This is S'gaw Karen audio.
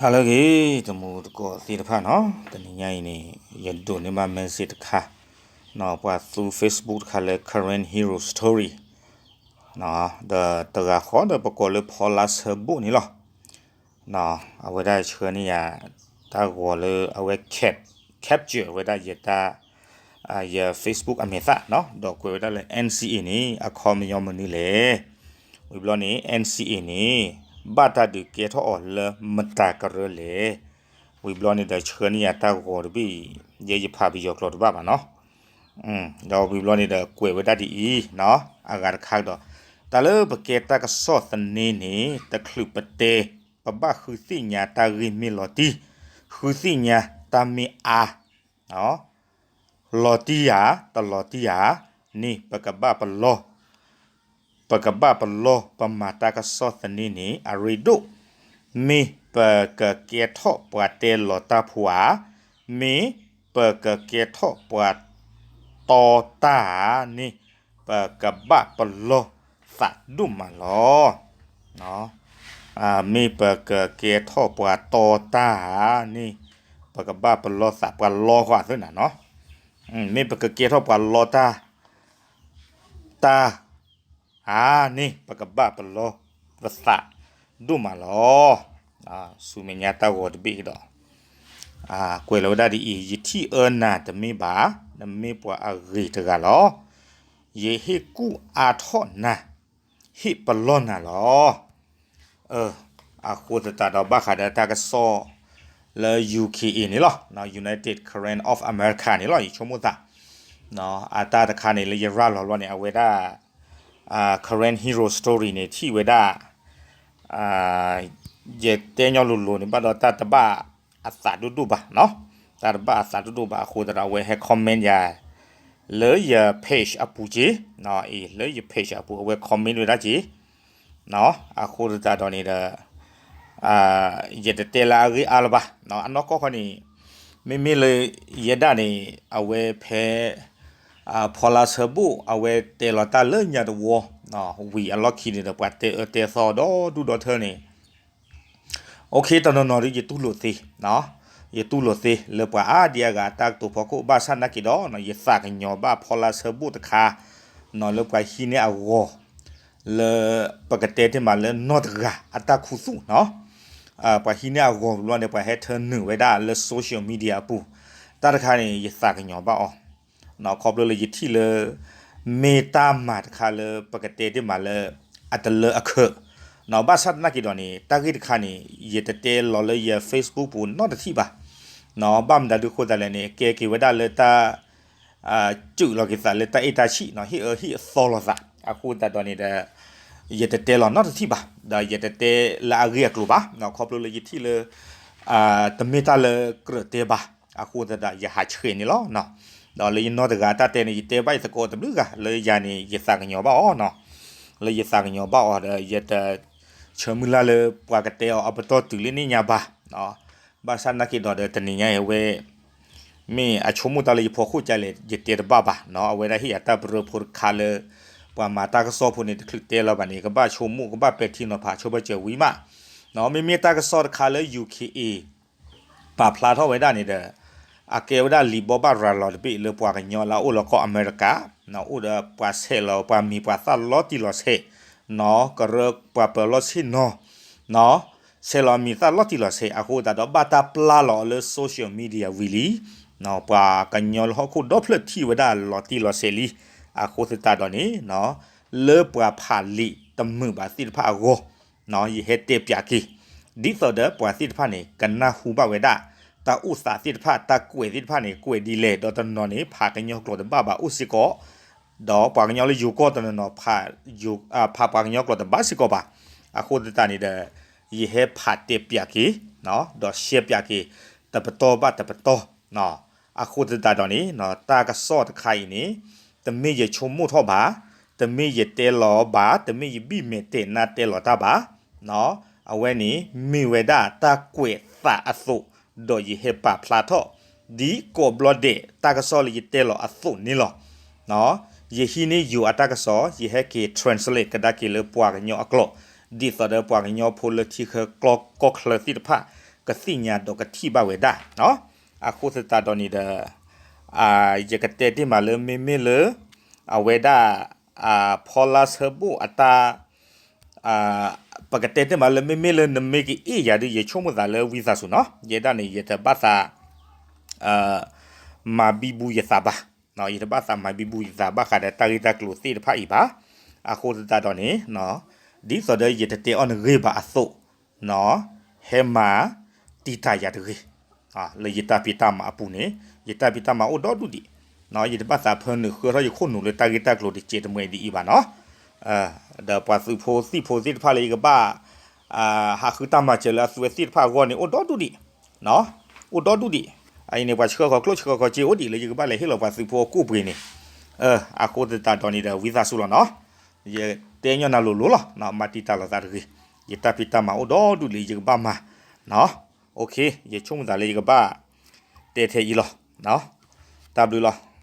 ဟါလၢအဂ့ၤ တံၤသကိးသ့ၣ်တဖၣ်နီၤ, တနံၤညါအံၤန့ၣ် ယဒိးန့ၢ်ဘၣ် message တခါ, ပှၤသူ Facebook တခါလၢ Karen Hero Story ဒီးတဂၤဃီဒီးပကိးလၢဖီလါဆၢဘိၣ်န့ၣ်လီၤ. အဝဲဒၣ်ဆှၢန့ၢ်ယၤ တၢ်ဂီၤလၢအဝဲ cap- capture ဝဲဒၣ်ယတၢ် ယ Facebook အမဲာ်သၣ်နီၤ, ဒီးကွဲးဝဲဒၣ်လၢ NCA န့ၣ် အခီပညီမနုၤလဲၣ်. ဝံၤဘျီန့ၣ် NCA န့ၣ် ဘၣ်တၢ်ဒုးကဲထီၣ်အီၤလၢမတၤကရၢလဲၣ်. ဝံၤဘျီန့ၣ်ဒီးဆှၢန့ၢ်ယၤတၢ်ဂီၤတဘ့ၣ်အံၤ ယဲယဖးပယီၤကျိာ်တဘၣ်ဘၣ်နီၤ. ဒီးဝံၤဘျီန့ၣ်ဒီးကွဲးဝဲဒၣ်ဒ်အံၤနီၤ, အဂၤတခါဒီး တၢ်လၢပကဲတၢ်ကစီၣ်သန့န့ၣ် တချုးပတဲ ပဘၣ်ဃုသ့ၣ်ညါတၢ်ဂ့ၢ်မ့ၢ်လီၤတံၢ်, ဃုသ့ၣ်ညါတၢ်မ့ၢ်အါ လီၤတံၢ်ဧါ တလီၤတံၢ်ဧါန့ၣ် ပကဘၣ်ပလီၢ်, ပကဘၣ်ပလီၢ် ပမၤတၢ်ကစီၣ်သန့န့ၣ် အရ့ဒိၣ်, မ့ၢ်ပကကဲထီၣ်ပှၤတဲလီၤတၢ်ဖိဧါ, မ့ၢ်ပကကဲထီၣ်ပှၤတီတၢ်ဧါန့ၣ် ပကဘၣ်ပလီၢ်သးဒိၣ်မးလီၤ. မ့ၢ်ပကကဲထီၣ်ပှၤတီတၢ်ဧါန့ၣ် ပကဘၣ်ပလီၢ်သး ပှၤလီဃီအသၢနၤနီၤ, မ့ၢ်ပကကဲထီၣ်ပှၤလီတၢ် တၢ် ဧါန့ၣ် ပကဘၣ်ပလီၢ်ပသးဒိၣ်မးလီၤ. ဆူမဲာ်ညါတၢ်ဂီၤတဘ့ၣ်ကဒီး ကွဲးလီၤဝဲဒၣ်ဒ်အံၤ, ယထံၣ်အၢနၤတမ့ၢ်ဘၣ်, နမ့ၢ်ပှၤအဂ့ၤတဂၤလီၤ. ယဟ့ၣ်ကူၣ်အါထီၣ်နၤ, ဟ့ၣ်ပလီၢ်နၤလီၤ. အဃိသတးဒီးဘၣ်ဃးဒီးတၢ်ကစီၣ်လၢ ယူခ့အ့ န့ၣ်လီၤ, United Karen of America န့ၣ်လီၤ, ယဆိကမိၣ်သး အတၢ်တခါန့ၣ် လၢယရၤလီၤလီၤန့ၣ် အဝဲဒၣ် Karen Hero Story န့ၣ် ထံၣ်ဝဲဒၣ် ယတဲညီလိၤလိၤန့ၣ် ဘၣ်ဒီးတၢ်တဘၣ်အသးဒိၣ်ဒိၣ်ဘၣ်, တၢ်တဘၣ်အသးဒိၣ်ဒိၣ်ဘၣ်အဃိသတးဒီး အဝဲဟဲ comment ယၤ လၢယ page အပူၤက့ၤ, အံၤ လၢယ page အပူၤ အဝဲ comment ဝဲဒၣ်က့ၤ အဃိသတးဒီးန့ၣ်ဒီး ယတတဲလၢအဂ့ၢ်အါလၢၤဘၣ်, အနီၢ်ကီၢ်ခီန့ၣ် မ့မ့ၢ်လၢယဲဒၣ်န့ၣ် အဝဲဖဲ ဖီလါဆၢဘိၣ် အဝဲတဲလီၤတၢ်လၢညါတဝီ ဝံၤအလီၢ်ခံန့ၣ်ဒီး ပှၤတဲအၢတဲသီဒီဒူၣ်ဒီထၢန့ၣ် OK တနီၤနီၤဒီး ယတူၢ်လိာ်သ့, ယတူၢ်လိာ်သ့လၢပှၤအါဒံအါဂၤအတၢ်ကတိၤဖီခိၣ် ဘၣ်ဆၣ်နာ်က့ၤဒီး ယသးကညီၤဘၣ်ဖီလါဆၢဘိၣ်တခါ လၢပှၤဟံးန့ၢ်အဂီၤ လၢပကတဲတ့ၢ်မးလၢနီၢ်တဂၤအတၢ်ခူသူၣ်နီၤ, ပှၤဟံးန့ၢ်အဂီၤဘျီန့ၣ် ပှၤဟဲထၢနုာ်ဝဲဒၣ်လၢ social media အပူၤ, တၢ်တခါန့ၣ် ယသးကညီၤဘၣ်အီၤ, ခီဖျိလၢယထံၣ်လၢ မ့ၢ်တၢ်မၤတခါလၢပကတဲတ့ၢ်မးလၢ အတလၢအခၢး, ဘၣ်ဆၣ်သနာ်က့ၤဒီးန့ၣ် တၢ်ဂ့ၢ်တခါန့ၣ် ယတတဲလီၤလၢယ Facebook ပူၤနီတထံၣ်ဘၣ်, ဘၣ်မတၤဒုးဃိသတးလဲၣ်န့ၣ် ကဲက့ၤဝဲဒၣ်လၢတၢ် စူးလီၤက့ၤသးလၢတၢ်အဲၣ်တၢ်ဆံးနီၤ, ဟ့ၣ်အၢဟ့ၣ်အသီလီၤသး, အဃိသတးဒီးန့ၣ်ဒီး ယတတဲလီၤနီတထံၣ်ဘၣ်, ဒီးယတတဲလၢအဂ့ၢ်အကျိၤဘၣ်, ခီဖျိလၢယထံၣ်လၢ တမ့ၢ်တၢ်လၢကြၢးတဲဘၣ်, အဃိသတးဒီးယဟးဆှဲးန့ၣ်လီၤ, ဒီးလၢယနီၢ်တဂၤအတၢ်တဲန့ၣ် ယတဲဘၣ်ယသကိးတဘျုးဂၤ, လၢယၤန့ၣ် ယသးကညီၤဘၣ်အီၤနီၤ, လၢယသးကညီၤဘၣ်အီၤဒီး ယတ ဆၢမုၢ်လၢ်လၢပှၤကတဲအီၤအပတီၢ်တုၤလၢန့ၣ်ညါဘၣ်, ဘၣ်ဆၣ်သနာ်က့ၤဒီးဒီးတနံၤညါအံၤဝဲ မ့ၢ်အဆိကမိၣ်တၢ်လၢယဖီခိၣ်ကလဲၣ် ယတဲတဘၣ်ဘၣ်, အဝဲဒၣ်ဟ့ၣ်အတၢ်ပရၢဖိတခါလၢ ပှၤမၤတၢ်ကစီၣ်ဖိန့ၣ် တချုးတဲလီၤဘၣ်န့ၣ် ကဘၣ်ဆိကမိၣ် ကဘၣ်ပဲာ်ထံနီၤဖးဆိဘၣ်စၢၤဝံၤမး, မ့မ့ၢ်တၢ်ကစီၣ်တခါလၢ ယူခ့အ့ ပာ်ဖျါထီၣ်ဝဲဒၣ်န့ၣ်ဒီး အကဲဝဲဒၣ်လံာ်ဘိးဘၣ်ရၤလီၤတဘ့ၣ်လၢပှၤကညီလၢအအိၣ်လီၤကီၢ်အမဲရကၤ, အိၣ်ဒီးပှၤဆဲးလီၤပှၤမံၤပှၤသၣ်လီၤတံၢ်လီၤဆဲး, ကရၢပှၤပၢၤလီၢ်ဆ့ၣ်နီၤ, ဆဲးလီၤမံၤသၣ်လီၤတံၢ်လီၤဆဲး အဃိသတးဒီး ဘၣ်တၢ်ပျၢ်လီၤအီၤလၢ social media ဝံၤလံ, ပှၤကညီလၢဟီၣ်ခိၣ်ဒီဖျၢၣ်ထံၣ်ဝဲဒၣ်လီၤတံၢ်လီၤဆဲးလံ, အဃိသတးဒီးန့ၣ် လၢပှၤဖးလံာ်တမုာ်ဘၣ်သ့ၣ်တဖၣ်အဂီၢ် ယဟဲတဲပၠးက့ၤ, ဒ်သိးဒီးပှၤသ့ၣ်တဖၣ်န့ၣ် ကနၢ်ဟူဘၣ်ဝဲဒၣ် တၢ်အိၣ်သးသ့ၣ်တဖၣ် တၢ်ကွဲးသ့ၣ်တဖၣ်န့ၣ် ကွဲးဒ်လဲၣ် ဒီးတနီၤန့ၣ် ဖးကညီကျိာ်တဘၣ်ဘၣ်အိၣ်စ့ၢ်ကီး, ဒီးပှၤကညီလၢယိၤကီၢ်တနီၤနီၤ ဖးပှၤကညီကျိာ်တဘၣ်စ့ၢ်ကီးဘၣ်, အဃိသတးန့ၣ်ဒီး ယဟဲဖးတဲပၠးက့ၤ, ဒီးရှဲပၠးက့ၤ တပတီၢ်ဘၣ်တပတီၢ်, အဃိသတးဒီးန့ၣ် တၢ်ကစီၣ်တခါအံၤန့ၣ် တမ့ၢ်ယဆိကမိၣ်ထီၣ်ဘၣ်, တမ့ၢ်ယတဲလီၤဘၣ်, တမ့ၢ်ယဘံၣ်မဲာ်တဲာ်နါတဲလီၤတၢ်ဘၣ်, အဝဲန့ၣ် မ့ၢ်ဝဲဒၣ်တၢ်ကွဲးသးအသိး, ဒီးယဟဲပာ်ဖျါထီၣ် ဒ်ကိးဘျီဒဲးတၢ်ကစီၣ်လၢယတဲလီၤအသိးန့ၣ်လီၤ. ယဟံးန့ၢ်ယိၤအတၢ်ကစီၣ် ယဟဲက့ၤ translate ကဒါက့ၤလၢပှၤကညီအကျိာ်, ဒ်သိးဒီးပှၤကညီဖိလၢထံချၢကီၢ်ချၢသ့ၣ်တဖၣ် ကသ့ၣ်ညါဒီးကထံၣ်ဘၣ်ဝဲဒၣ်. အဃိသတးဒီးန့ၣ်ဒီး ယကတဲတ့ၢ်မးလၢမ့မ့ၢ်လၢ အဝဲဒၣ် ဖီလါဆၢဘိၣ်အတၢ် ပကတဲတ့ၢ်မးလၢမ့မ့ၢ်လၢနမ့ၢ်ကအ့ၣ်ယၤဒီး ယဆိကမိၣ်သးလၢဝံသးစူၤနီၤ ယဲဒၣ်န့ၣ် ယတဘၣ်သး မၤဘံဘူယသးဘၣ်, ယတဘၣ်သးမၤဘံဘူယသးဘၣ်ဃးဒီးတၢ်ဂ့ၢ်တၢ်ကျိၤသ့ၣ်တဖၣ်အံၤဘၣ်. အဃိသတးဒီးန့ၣ် ဒ်သိးဒီးယတတဲအီၤနဂ့ၢ်ဘၣ်အသိး ဟဲမၤတံာ်တာ်ယၤတဂ့ၤ. လၢယတၢ်ဖံးတၢ်မၤအပူၤန့ၣ် ယတၢ်ဖံးတၢ်မၤအိၣ်ဒီဒူၣ်ဒံး, ယတဘၣ်သးဖၢနုာ်ဃၢထီၣ်ယခိၣ်နူာ်လၢတၢ်ဂ့ၢ်တၢ်ကျိၤတစဲးတမှဲးဒ်အံၤဘၣ်နီၤ. ဒီးပှၤသုးဖိသံၣ်ဖိသ့ၣ်တဖၣ်လၢယကဘၣ် ဟးဃုတၢ်မၤစၢၤလၢအသုဝဲသ့ၣ်တဖၣ်အဂီၢ်န့ၣ် အိၣ်ဒီဒူၣ်ဒံး, အိၣ်ဒီဒူၣ်ဒံး. အအံၤန့ၣ် ပှၤဆှၢဃီၤကျိၣ်ဆှၢဃီၤစ့အိၣ်ဒံး လၢယကဘၣ်လဲၤဟ့ၣ်လီၤပှၤသုးဖိအကူၣ်ပှ့ၤန့ၣ်. အဃိသတးဒီးန့ၣ်ဒီး ဝံသးစူၤလီၤနီၤ, ယတဲညီနုၢ်လိၤလိၤလီၤ, မၤတံာ်တာ်လိာ်သးတဂ့ၤ. ယတၢ်ဖံးတၢ်မၤအိၣ်ဒီဒူၣ်လၢယကဘၣ်မၤ, OK, ယဆိကမိၣ်သးလၢယကဘၣ်တဲထဲအံၤလီၤ. တၢ်ဘျုးလီၤ.